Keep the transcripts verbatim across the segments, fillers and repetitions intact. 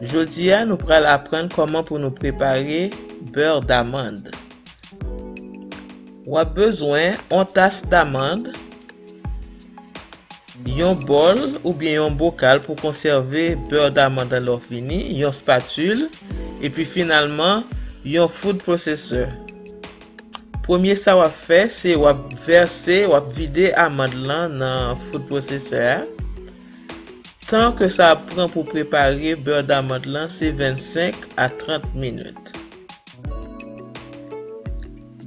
Jodi a, nou pral aprann kòman pou nou prepare bè damann. W ap bezwen yon tas damann, yon bòl oubyen yon bokal pou konsève bè damann lan lè w fini, yon spatil, epi finalman, yon food processor. Premye sa w ap fè, se w ap vèse, w ap vide amann lan nan food processor a. Tan ke sa ap pran pou prepare bè damann lan, se vennsenk a trant minit.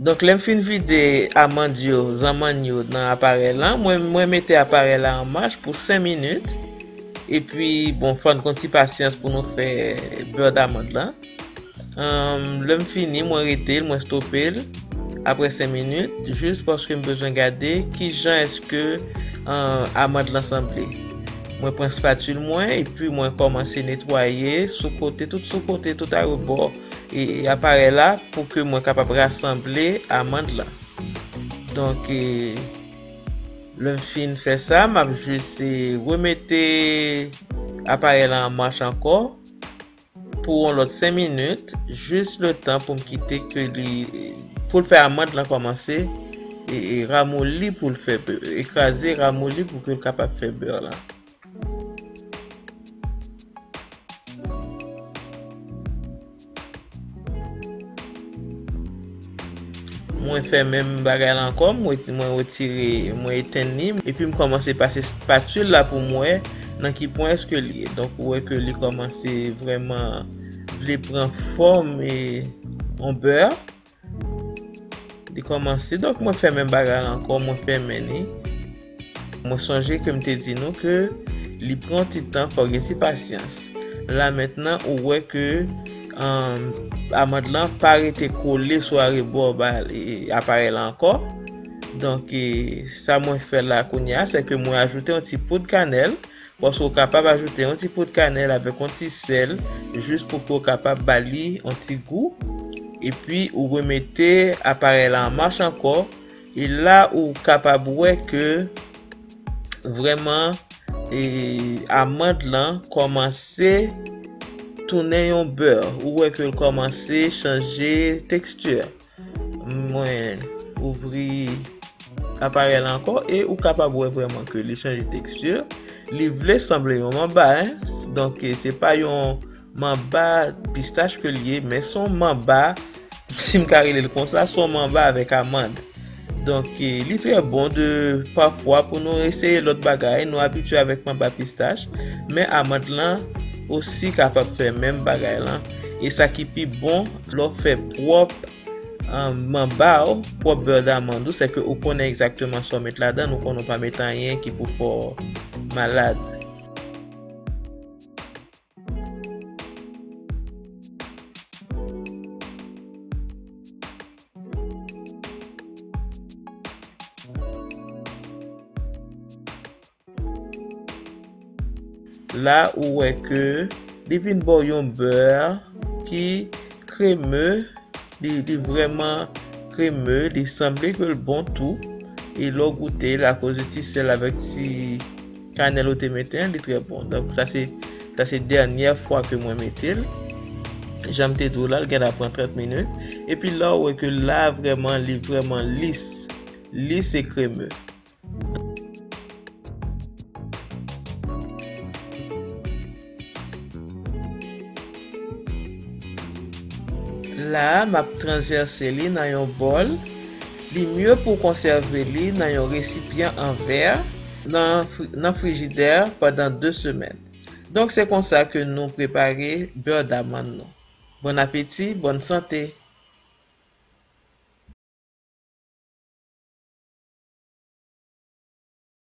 Donk, lè m fin vide amann yo, zanmann yo nan aparèy lan, mwen, mwen mete aparèy la an mach pou senk minit. Epi, bon, fò n gen yon ti pasyans pou nou fè bè damann lan. Ahn, lè m fini, mwen rete l, mwen stope l apre senk minit, jis paske m bezwen gade kijan èske, ahn, amann lan sanble. Mwen pran spatil mwen, epi mwen kòmanse netwaye sou kote, tout sou kote, tout arebò, e, e aparèy la, pou ke mwen kapab rasanble amann lan. Donk, e, lè m fin fè sa, m ap jis, e, remete aparèy la an mach ankò pou yon lòt senk minit, jis letan pou m kite ke li, pou l fè amann lan kòmanse e, e ramoli pou l fè bè, e kraze, ramoli pou ke l kapab fè bè lan. Mwen fè menm bagay la ankò, mwen reti-, mwen retire, mwen etenn li, epi m kòmanse pase spatil la pou m wè nan ki pwen èske li ye. Donk, ou wè ke li kòmanse vrèman vle pran fòm e yon bè. Li kòmanse, donk mwen fè menm bagay la ankò, mwen fèmen li. Mwen sonje ke m te di nou ke li pran ti tan, fò gen ti pasyans. La mentnan, ou wè ke, um, amann lan pa rete kole sou arebò ba, e, aparèy la ankò. Donk, e, sa mwen fè la kounye a, se ke mwen ajoute yon ti poud kanèl, paske ou kapab ajoute yon ti poud kanèl avèk yon ti sèl, jis pou ke w kapab ba li yon ti gou. Epi, ou remete aparèy la an mach ankò. E la, ou kapab wè ke vrèman, e, amann lan kòmanse tounen yon bè. Ou wè ke l kòmanse chanje teksti. Mwen ouvri aparèy la ankò e ou kapab wè vrèman ke li chanje teksti. Li vle sanble yon manba, en. Donk, se pa yon manba pistach ke li ye, men se yon manba, si m ka rele l konsa, se yon manba avèk amann. Donk, e, li trè bon de pafwa pou nou eseye lòt bagay. Nou abitye avèk manba pistach, men amann lan osi kapab fè menm bagay lan. E sa ki pi bon, lè w fè pwòp, e, manba w, pwòp bè damann ou, se ke ou konnen egzakteman sa w met ladan, ou konnen w pa met anyen ki pou fè w malad. La, ou wè ke li vin ba w yon bè ki kreme, li, li vrèman kreme, li sanble ke l bon tou. E lè w goute l, akoz de ti sèl avèk ti kanèl ou te mete, li trè bon. Donk, sa se, sa se dènyè fwa ke mwen mete l. Jan m te di w la, l gen dwa pran trant minit. Epi la, ou wè ke la, vrèman, li vrèman lis. Lis e kreme. La a, m ap transvèse li nan yon bòl. Li mye pou w konsève li nan yon resipyan an vè nan fri-, nan frijidè pandan de semèn. Donk, se konsa ke nou prepare bè damann nou. Bon apeti, bòn sante!